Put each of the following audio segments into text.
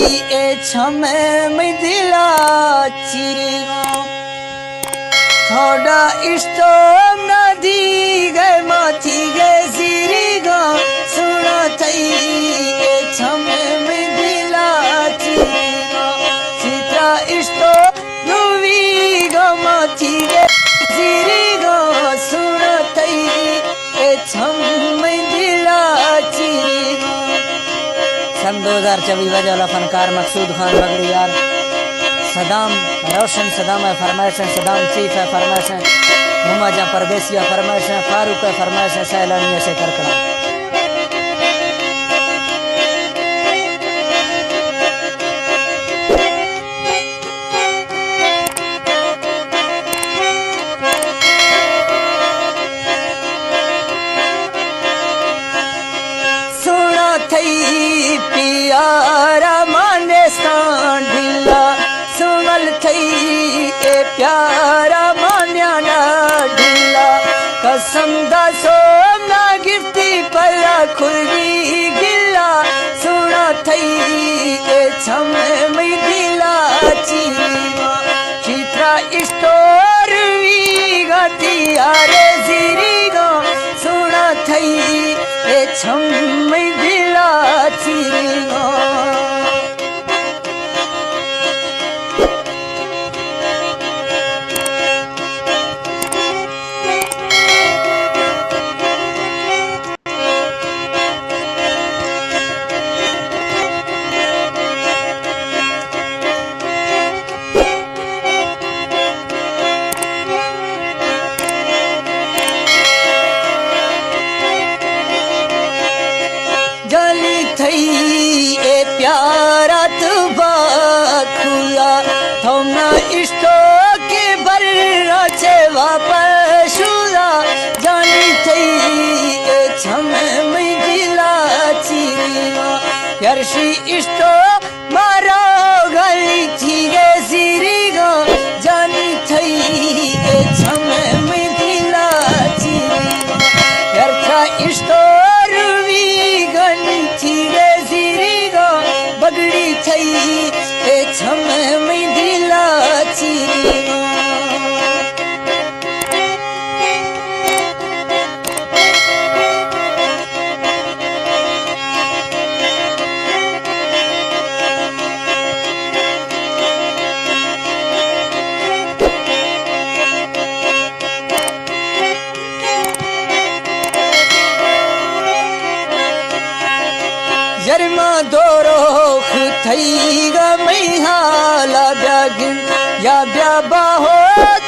اے چھم مئی دلا چیریگاں۔ تھوڑا اشتوم نہ دیگے ما تیگے زیریگاں۔ سونا تئی اے چھم مئی دلا چیریگاں۔ چترا اشتو رویگاں ما تیگے زیریگاں۔ سونا تئی اے چھم مئی دلا چیریگاں۔ سن دو ہزار چوبیس واجہ والا فنکار مقصود خان بگڑی یار، صدام روشن، صدام ءِ فرمائش ایں، صدام چیف ءِ فرمائش ایں، مما جان پردیسی ءِ فرمائش ایں، فاروق ءِ فرمائش ایں، سیلانی ءَ شکر کناں۔ سونا تئی پیارا مانستان ڈھلا، سنول تئی اے پیارا مانیانا ڈھلا۔ قسم دا سوم نہ گفتی پلا کھلگی گلا۔ سونا تھئی اے چھم مئی دلا چیریگاں۔ چترا اشتور ویگاں تیارے زیریگاں۔ سونا تھئی اے چھم مئی دلا چیریگاں۔ جانی تھئی اے پیارا تو با کھلا، تھو نا اشتو کے بر چے واپس شولا۔ جانی تھئی اے چھم مئی دلا چیریگاں، پیارشی اشتو مارا گلی تھیگے زیریگاں۔ جانی تھئی اے چھم مئی دلا چیریگاں، یار تھا اشتور ویگاں تھیگے زیریگاں۔ بگڑی تھئی اے چھم مئی دلا چیریگاں۔ یار ما دو روخ تھئی گا مئی حالا بیا گند، یا بیا باہو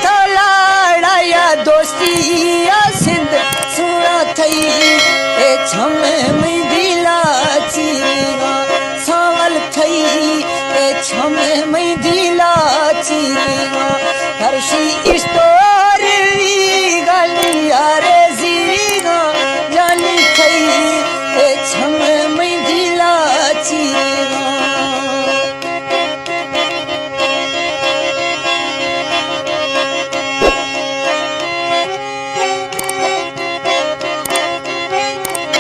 تھا لاڑا یا دوستی یا سند۔ سونا تھئی اے چھم مئی دلا چیریگاں، ساول تھئی اے چھم مئی دلا چیریگاں، ہرشی اشتو